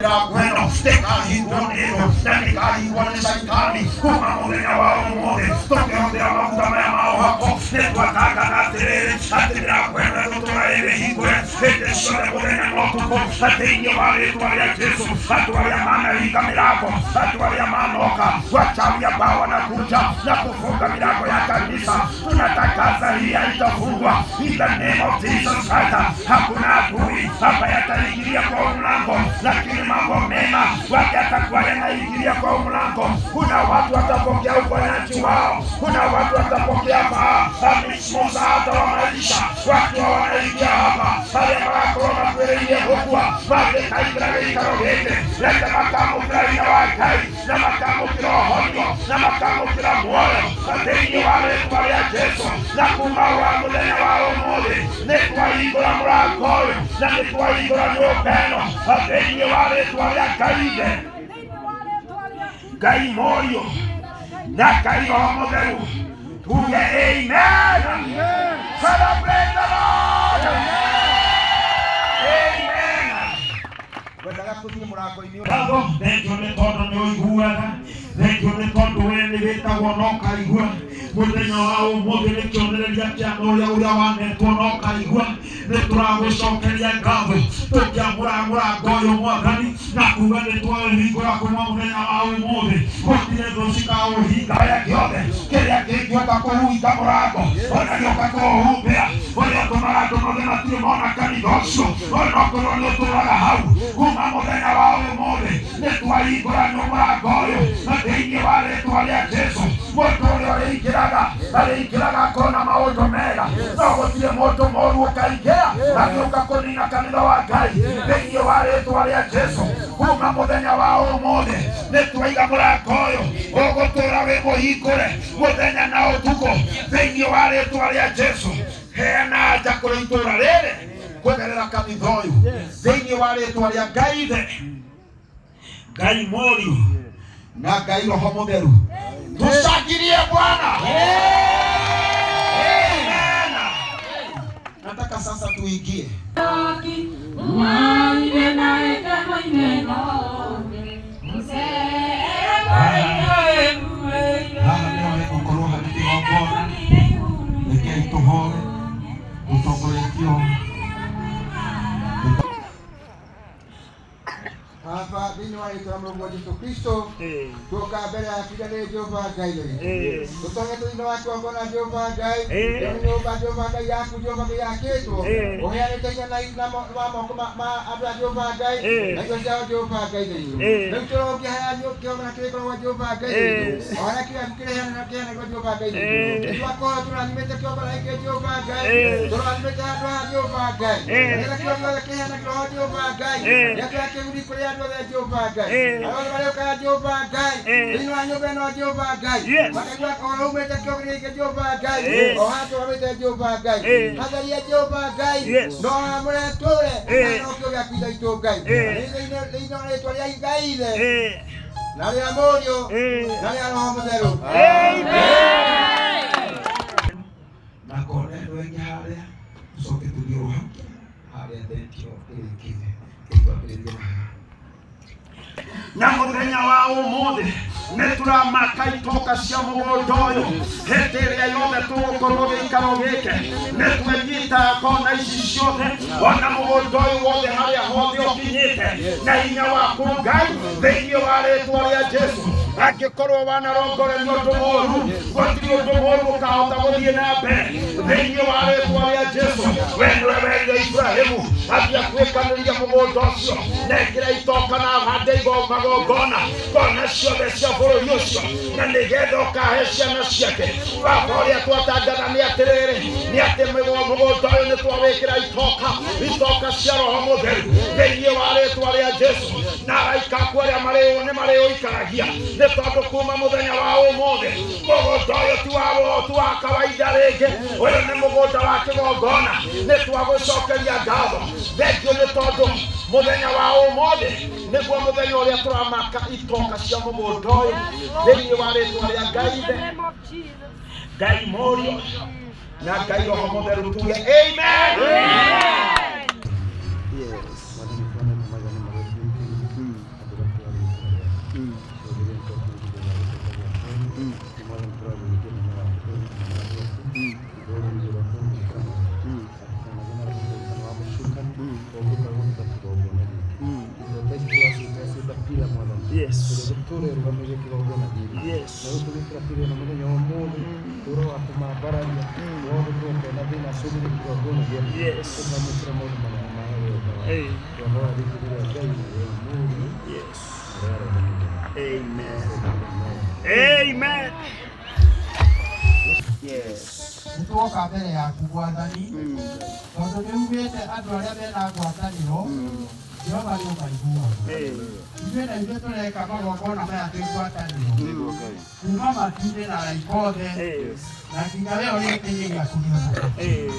Mĩrango ĩno ndĩkahingwo nĩ thũ na ndĩkahingwo nĩ caitani kuma mũthenya wa ũmũthĩ. Tũkĩhũthĩra maguta maya ma ũhako nĩ twatangatha atĩrĩrĩ atĩ mĩrango ĩno ĩgũtũra ĩ mĩhingũre hĩndĩ ciothe, mũthenya na ũtukũ, thĩinĩ wa rĩtwa rĩa Jesu. Andũ arĩa manahinga mĩrango, andũ arĩa manoka wachawi ambao wanakuja na kufunga milango ya kanisa, tunatangaza hii haitafungwa in the name of Jesus Christ. Hakuna adui ambaye ataingilia kwa huu mlango, lakini mambo mema wake atakuwa yanaingilia kwa huu mlango. Kuna watu watapokea uponyaji wao, kuna watu watapokea msaada wa maisha wakiwa wanaingia hapa, arĩa magakorwo makuĩrĩire gũkua mangĩkaingĩra gĩikaro gĩkĩ, reke makamũkĩra hinya wa Ngai na makamũkĩra ũhonio na makamũkĩra muoyo thĩinĩ wa rĩtwa rĩa Jesu. Na kuma wa mũthenya wa ũmũthĩ nĩ twahingũra mũrango ũyũ na nĩ twahingũra nyũmba ĩno thĩinĩ wa rĩtwa rĩa Ngai Ithe, Ngai Mũriũ na Ngai Roho Mũtheru. Tuge amen. Celebrate the Lord. Amen. Ngwendaga tũthiĩ mũrango-inĩ ũyũ. Ngatho, thengio nĩ tondũ nĩ ũiguaga, thengio nĩ tondũ we nĩ wĩtagwo na ũkaigua. Mũthenya wa ũmũthĩ nĩ kĩonereria kĩa ũrĩa ũrĩa wanetwo na ũkaigua. Nĩ tũragũcokeria ngatho tũkĩamũra mũrango ũyũ, Mwathani, na kuga nĩ twawĩhingũra kuma mũthenya wa ũmũthĩ, gũtirĩ thũ cikaũhinga. Kĩrĩa gĩothe kĩrĩa kĩngĩũka kũhuinga mũrango ona gĩũka kũũhumbĩra, ũrĩa ũtũmaga andũ mothe matirĩ mona kanitha ũcio, onokorwo nĩ ũtũraga hau, kuma mũthenya wa ũmũthĩ nĩ twahingũra nĩ mũrango ũyũ na thĩinĩ wa rĩtwa rĩa Jesu. Mũndũ ũrĩa ũrĩingĩraga arĩingĩraga akona maũndũ mega, no gũtirĩ mũndũ mũru ũkaingĩra agĩũka kũnina kanitha wa Ngai thĩinĩ wa rĩtwa rĩa Jesu. Kuma mũthenya wa ũmũthĩ nĩ twaiga mũrango ũyũ ũgũtũra wĩ mũhingũre mũthenya na ũtukũ thĩinĩ wa rĩtwa rĩa Jesu. Heana nja kũrĩ itũra rĩrĩ kũgerera kanitha ũyũ thĩinĩ wa rĩtwa rĩa Ngai Ithe, Ngai Mũriũ na Ngai Roho Mũtheru. Tushangilie Bwana. Amen. Nataka sasa tuingie. Haha nĩho hegũkorwo harĩ kĩgongona. Rekei tũhoe tũtongoretio. Baba, thĩinĩ wa rĩtwa rĩa Mũrũguo Jesu Kristo, tuoka mbere yaku nĩ Jehova Ngai witũ. Tũtonyete thĩinĩ wa kĩgongona, Jehova Ngai, nĩ nyũmba, Jehova Ngai, yaku, Jehova Ngai, yakĩtwo ũheanĩte hinya na wa moko ma andũ a Jehova Ngai na indo ciao, Jehova Ngai witũ. Rĩu tũrongia harĩa kĩgongona kĩrĩkoragwo, Jehova Ngai witũ, o harĩa kĩrĩa kĩrĩheanagwo kĩheanagwo, Jehova Ngai witũ. Nĩtwakorwo tũrathimĩte kĩgongona gĩkĩ, Jehova Ngai, tũrathimĩte handũ haha, Jehova Ngai, nĩgetha kĩrĩa gĩothe kĩheanagĩrwo ho, Jehova Ngai, gĩatuĩka kĩguni kũrĩ andũ othe, Jehova Ngai, arĩa othe marĩũkaga, Jehova Ngai, thĩinĩ wa nyũmba ĩno, Jehova Ngai, makaigua ũhoro umĩte kĩgongona gĩkĩ, Jehova Ngai, o haha tũrũgamĩte, Jehova Ngai, hatherie, Jehova Ngai, no hamũre tũre na no kĩo gĩaku Ithe witũ Ngai, thĩinĩ wa rĩtwa rĩa Ngai Ithe na rĩa Mũriũ na rĩa Roho Mũtheru. Na kona ĩno ĩngĩ harĩa tũcoke tũthiĩ o hau harĩa thentio ĩrĩkĩire. Twambĩrĩrie na haha. Na mũthenya wa ũmũthĩ nĩ tũramaka itoka cia mũgũnda ũyũ. Hĩndĩ ĩrĩa yothe tũgũkorwo gĩikaro gĩkĩ nĩ twenyita kona ici ciothe, ona mũgũnda ũyũ wothe harĩa hothe ũkinyĩte, na hinya waku Ngai, thĩinĩ wa rĩtwa rĩa Jesu. Angĩkorwo wanarongoreria ũndũ mũru, gũtirĩ ũndũ mũru ũkahota gũthiĩ na mbere thĩinĩ wa rĩtwa rĩa Jesu. We nĩwe werire Ibrahimu athiĩ atuĩkanĩria mũgũnda ũcio na ĩkĩra itoka na ahande magongona kona ciothe cia bũrũri ũcio, na nĩgetha ũkahe ciana ciake. Baba, ũrĩa twatangatha nĩ atĩrĩrĩ, nĩ atĩ mũgũnda ũyũ nĩ twawĩkĩra itoka, itoka cia Roho Mũtheru thĩinĩ wa rĩtwa rĩa Jesu, na araika aku arĩa marĩ nĩ marĩũikaragia, nĩ tondũ kuma mũthenya wa ũmũthĩ mũgũnda ũyũ ti wa kawaida rĩngĩ, ũyũ nĩ mũgũnda wa kĩgongona. Nĩ twagũcokeria ngatho, thengio nĩ tondũ mũthenya wa ũmũthĩ nĩguo mũthenya ũrĩa tũramaka itoka cia mũgũnda ũyũ thĩinĩ wa rĩtwa rĩa Ngai Ithe, Ngai Mũriũ na Ngai Roho Mũtheru. Tuge amen. Mwathani, twana na magana marĩa. Yes. Yes. Yes. Hey. Yes. Amen. Amen. Yes. Nĩ twoka mbere yaku Mwathani, tondũ nĩ ugĩte andũ arĩa mena ngwatanĩro Jehova nĩ ũmaiguaga. Hey. Ithuĩ na ithuĩ tũreka magongona maya twĩ ngwatanĩro kuma matu-inĩ na araika othe Yes. na nginya we ũrĩ gĩtĩ-inĩ gĩaku gĩa ũthamaki. Hey.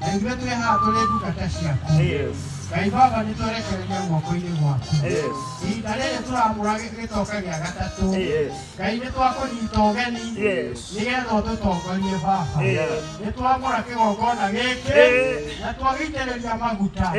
Na ithuĩ twĩ haha tũrĩ ndungata ciaku. Yes. Ngai Baba, nĩ twerekereria guoko-inĩ gwaku. Yes. Ihinda rĩrĩ tũramũra gĩtoka gĩa gatatũ. Yes. Ngai, nĩ twakũnyita ũgeni Yes. nĩgetha ũtũtongorie Baba. Yes. Nĩ twamũra kĩgongona gĩkĩ Eh. na twagĩitĩrĩria maguta Eh.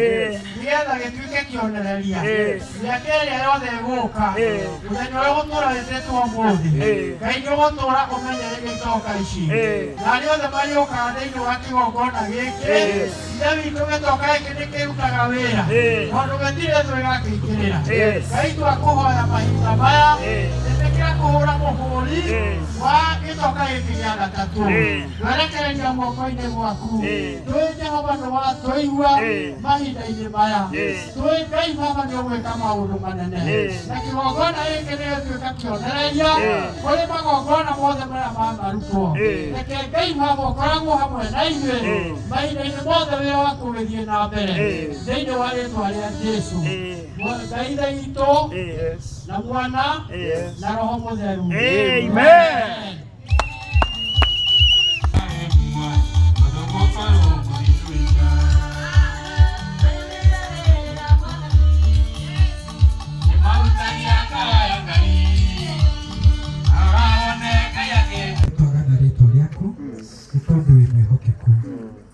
nĩgetha gĩtuĩke kĩonereria Yes. mĩaka ĩrĩa yothe ĩgũka. Eh. Mũthenya ũrĩa ũgũtũũra wĩtĩtwo ũmũthĩ, Eh. Ngai, nĩ ũgũtũũra ũmenyereire itoka ici Eh. na arĩa othe marĩũkaga thĩinĩ wa kĩgongona gĩkĩ. Yes. Ithe witũ, gĩtoka gĩkĩ nĩ kĩrutaga wĩra Eh. tondũ gĩtirĩ thũ ĩgakĩingĩrĩra. Yes. Ngai, twakũhoya mahinda maya, Eh. ĩtĩkĩra kũhũra mũhũri Eh. wa gĩtoka gĩkĩ gĩa gatatũ. Eh. Twerekereria guoko-inĩ gwaku. Eh. Twĩ Jehova nĩ watũigua Eh. mahinda-inĩ maya. Eh. Twĩ Ngai Baba nĩ ũgwĩka maũndũ manene Eh. na kĩgongona gĩkĩ nĩ gĩtuĩka kĩonereria Eh. kũrĩ magongona mothe marĩa manarutwo. Eh. Reke Ngai Baba ũkoragwo hamwe na ithuĩ Eh. mahinda-inĩ mothe, wĩra waku ũgĩthiĩ na mbere Eh. thĩinĩ wa rĩtwa rĩa Jesu. Eh. Ngai Ithe witũ Yes. na Mwana Yes. na Roho Mũtheru. Amen. Twagana rĩtwa rĩaku nĩ tondũ wĩ mwĩhokeku.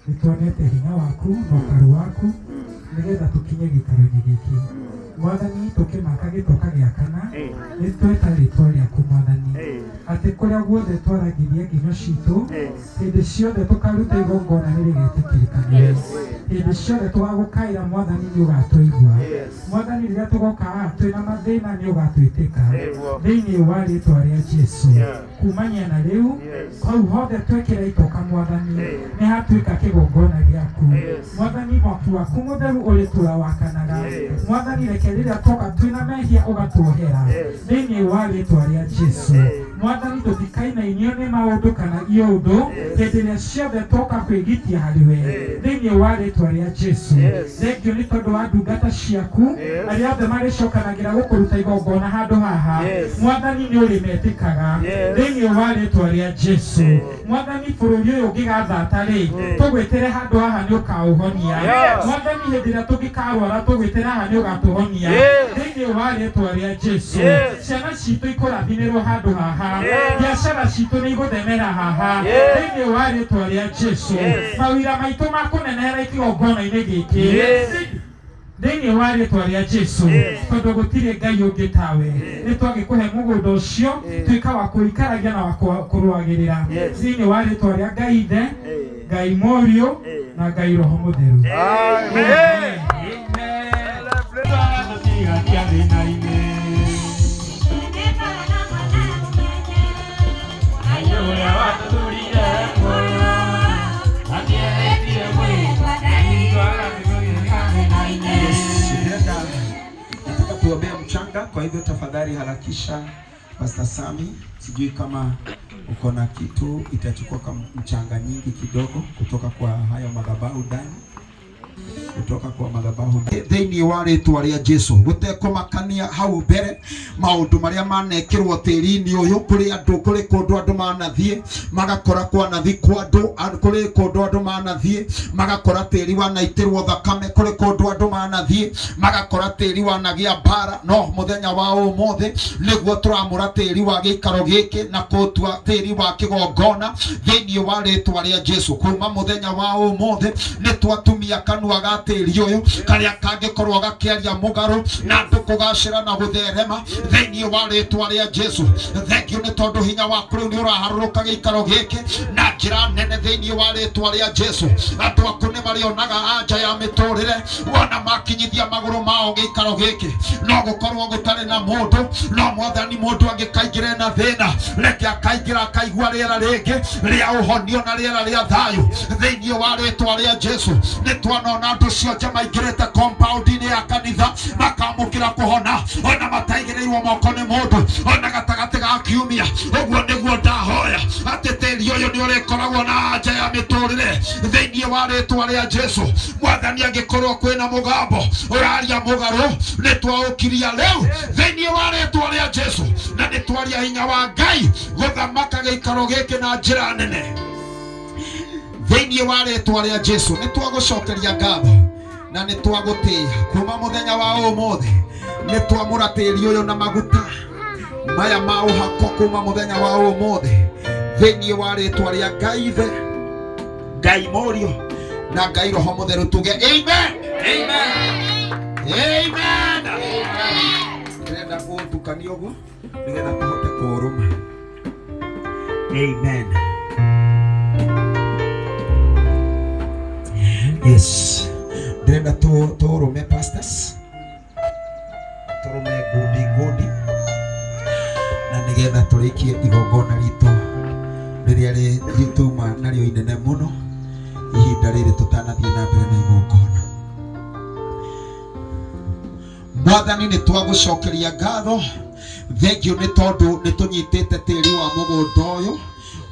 Nĩ tuonete hinya waku na ũkaru waku nĩgetha tũkinye gĩikaro-inĩ gĩkĩ. Mwathani, tũkĩmaka gĩtoka gĩa kana, nĩ tweta rĩtwa rĩaku Mwathani, atĩ kũrĩa guothe twaragirie nginyo citũ, hĩndĩ ciothe tũkaruta igongona nĩ rĩgetĩkĩrĩka nĩwe. Hĩndĩ ciothe tũgagũkaĩra Mwathani, nĩ ũgatũigua. Mwathani, rĩrĩa tũgoka haha twĩna mathĩna, nĩ ũgatwĩtĩka thĩinĩ wa rĩtwa rĩa Jesu. Kumania na rĩu, hau hothe twekĩra itoka Mwathani, nĩ hatuĩka kĩgongona gĩaku. Mwathani, mwaki waku mũtheru ũrĩtũra wakanaga. Mwathani, reke rĩrĩa twoka twĩna mehia ũgatuohera thĩinĩ wa rĩtwa rĩa Jesu. Mwathani, tũtikainainio nĩ maũndũ kana iũndũ hĩndĩ ĩrĩa ciothe twoka kwĩgitia harĩ we thĩinĩ wa rĩtwa rĩa Jesu. Thengio nĩ tondũ wa ndungata ciaku arĩa othe marĩcokanagĩra gũkũruta igongona handũ haha. Mwathani, nĩ ũrĩmetĩkaga thĩinĩ wa rĩtwa rĩa Jesu. Mwathani, bũrũri ũyũ ũngĩgathata rĩ, tũgwĩtĩre handũ haha, nĩ ũkaũhonia. Mwathani, hĩndĩ ĩrĩa tũngĩkarwara, tũgwĩtĩre haha, nĩ ũgatũhonia thĩinĩ wa rĩtwa rĩa Jesu. Ciana citũ ikũrathimĩrwo handũ haha, biacara citũ nĩ igũthemera haha thĩinĩ wa rĩtwa rĩa Jesu. Mawĩra maitũ makũnenehera ikĩgongona-inĩ gĩkĩ thĩinĩ wa rĩtwa rĩa Jesu, tondũ gũtirĩ Ngai ũngĩ tawe. Nĩ twagĩkũhe mũgũnda ũcio, tuĩka wa kũikaragia na wa kũrũagĩrĩra thĩinĩ wa rĩtwa rĩa Ngai Ithe, Ngai Mũriũ na Ngai Roho Mũtheru. Amen. Yes, ndĩrenda nataka tuombea mchanga, kwa hivyo tafadhali harakisha. Pastor Sami, sijui kama uko na kitu, itachukua kama mchanga nyingi kidogo kutoka kwa hayo madhabahu ndani, kutoka kwa madhabahu thĩinĩ wa rĩtwa rĩa Jesu. Gũtekũmakania hau mbere maũndũ marĩa manekĩrwo tĩri-inĩ ũyũ, kũrĩ andũ, kũrĩ kũndũ andũ manathiĩ magakora kwanathikwo andũ, kũrĩ kũndũ andũ manathiĩ magakora tĩri wanaitĩrwo thakame, kũrĩ kũndũ andũ manathiĩ magakora tĩri wanagĩa mbara. No mũthenya wa ũmũthĩ nĩguo tũramũra tĩri wa gĩikaro gĩkĩ na kũtua tĩri wa kĩgongona thĩinĩ wa rĩtwa rĩa Jesu. Kuma mũthenya wa ũmũthĩ nĩ twatumia kanua ga tĩri ũyũ karĩa kangĩkorwo gakĩaria mũgarũ na andũ kũgacĩra na gũtherema thĩinĩ wa rĩtwa rĩa Jesu. Thank you nĩ tondũ hinya waku rĩu nĩ ũraharũrũka gĩikaro gĩkĩ na njĩra nene thĩinĩ wa rĩtwa rĩa Jesu. Andũ aku nĩ marĩonaga anja ya mĩtũrĩre wona makinyithia magũrũ mao gĩikaro gĩkĩ, no gũkorwo gũtarĩ na mũndũ, no Mwathani mũndũ angĩkaingĩra na thĩna reke akaingĩra akaigua rĩera rĩngĩ rĩa ũhonio na rĩera rĩa thayũ thĩinĩ wa rĩtwa rĩa Jesu. Nĩ twanona andũ cionje maingĩrĩte compound-inĩ ya kanitha makamũkĩra kũhona ona mataigĩrĩirwo moko nĩ mũndũ ona gatagatĩ ga kiumia. Ũguo nĩguo ndahoya atĩ tĩri ũyũ nĩ ũrĩkoragwo na anja ya mĩtũrĩre thĩinĩ wa rĩtwa rĩa Jesu. Mwathani angĩkorwo kwĩna mũgambo ũraria mũgarũ nĩ twaũkiria rĩu thĩinĩ wa rĩtwa rĩa Jesu, na nĩ twaria hinya wa Ngai gũthamaka gĩikaro gĩkĩ na njĩra nene thĩinĩ wa rĩtwa rĩa Jesu. Nĩ twagũcokeria ngatho na nĩ twagũtĩĩa kuma mũthenya wa ũmũthĩ. Nĩ twamũra tĩri ũyũ na maguta maya ma ũhako kuma mũthenya wa ũmũthĩ thĩinĩ wa rĩtwa rĩa Ngai Ithe, Ngai Mũriũ na Ngai Roho Mũtheru. Tuge amen. Amen. Amen. Ndĩrenda gũtukania ũguo nĩgetha tũhote kũũrũma. Amen. Yes. Ndĩrenda tũrũme pastors, tũrũme ngundi ngundi, na nĩgetha tũrĩkie igongona ritũ rĩrĩa tuma narĩo inene mũno ihinda rĩrĩ tũtanathiĩ na mbere na igongona. Mwathani nĩ twagũcokeria ngatho, thengio nĩ tondũ nĩ tũnyitĩte tĩri wa mũgũnda ũyũ,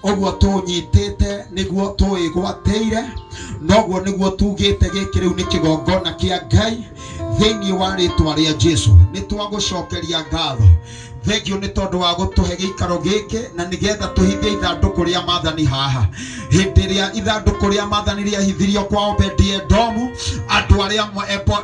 ũguo tũnyitĩte nĩguo tũwĩgwatĩire, noguo nĩguo tugĩte gĩkĩ rĩu nĩ kĩgongona kĩa Ngai thĩinĩ wa rĩtwa rĩa Jesu. Nĩ twagũcokeria ngatho, thengio nĩ tondũ wa gũtũhe gĩikaro gĩkĩ na nĩgetha tũhithie ithandũkũ rĩa maathani haha. Hĩndĩ ĩrĩa ithandũkũ rĩa maathani rĩahithirio kwa Obedi-Edomu, andũ arĩa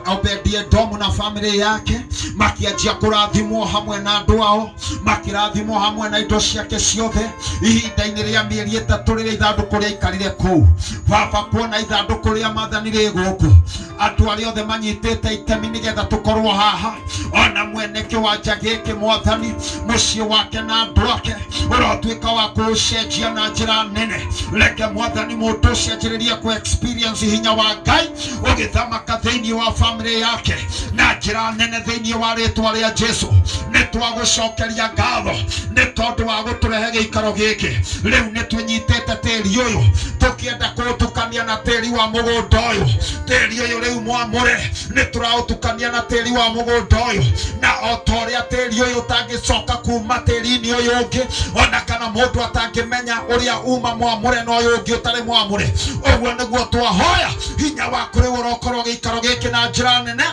Obedi-Edomu na famĩlĩ yake makĩanjia kũrathimwo hamwe na andũ ao, makĩrathimwo hamwe na indo ciake ciothe ihinda-inĩ rĩa mĩeri ĩtatũ rĩrĩa ithandũkũ rĩaikarire kũu. Baba, kuona ithandũkũ rĩa maathani rĩ gũkũ, andũ arĩa othe manyitĩte itemi nĩgetha tũkorwo haha, ona mwene kĩwanja gĩkĩ Mwathani, mũciĩ wake na andũ ake ũrotuĩka wa kũũcenjia na njĩra nene. Reke Mwathani mũndũ ũcio anjĩrĩrie kũ experience hinya wa Ngai ũgĩthamaka thĩinĩ wa famĩlĩ yake na njĩra nene thĩinĩ wa rĩtwa rĩa Jesu. Nĩ twagũcokeria ngatho nĩ tondũ wa gũtũrehe gĩikaro gĩkĩ. Rĩu nĩ twĩnyitĩte tĩri ũyũ tũkĩenda kũũtukania na tĩri wa mũgũnda ũyũ. Tĩri ũyũ rĩu mwamũre nĩ tũraũtukania na tĩri wa mũgũnda ũyũ, na o ta ũrĩa tĩri ũyũ ũtangĩcoka kuma tĩri-inĩ ũyũ ũngĩ, ona kana mũndũ atangĩmenya ũrĩa uma mwamũre na ũyũ ũngĩ ũtarĩ mwamũre, ũguo nĩguo twahoya hinya waku rĩu ũrokorwo gĩikaro gĩkĩ na njĩra nene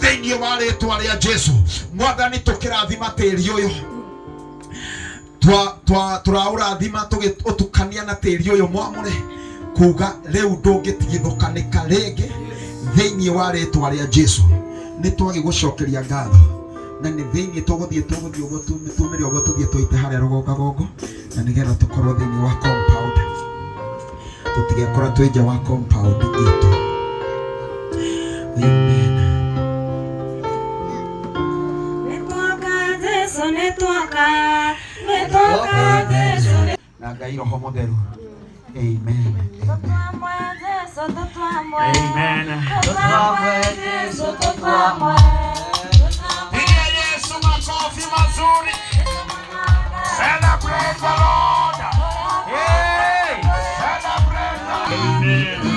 thĩinĩ wa rĩtwa rĩa Jesu. Mwathani, tũkĩrathima tĩri ũyũ, tũraũrathima tũgĩũtukania na tĩri ũyũ mwamũre, kuga rĩu ndũngĩtigithũkanĩka rĩngĩ thĩinĩ wa rĩtwa rĩa Jesu. Nĩ twagĩgũcokeria ngatho na nĩ thĩinĩ tũgũthiĩ ũguo tumĩre ũguo tũthiĩ tũite harĩa rũgongagongo, na nĩgetha tũkorwo thĩinĩ wa compound, tũtigekora twĩ nja wa compound itũ. Amen. Na Ngai Roho Mũtheru. Amen. Amen. Pigia Yesu makofi mazuri. Celebrate the Lord. Hey! Celebrate the Lord. Amen.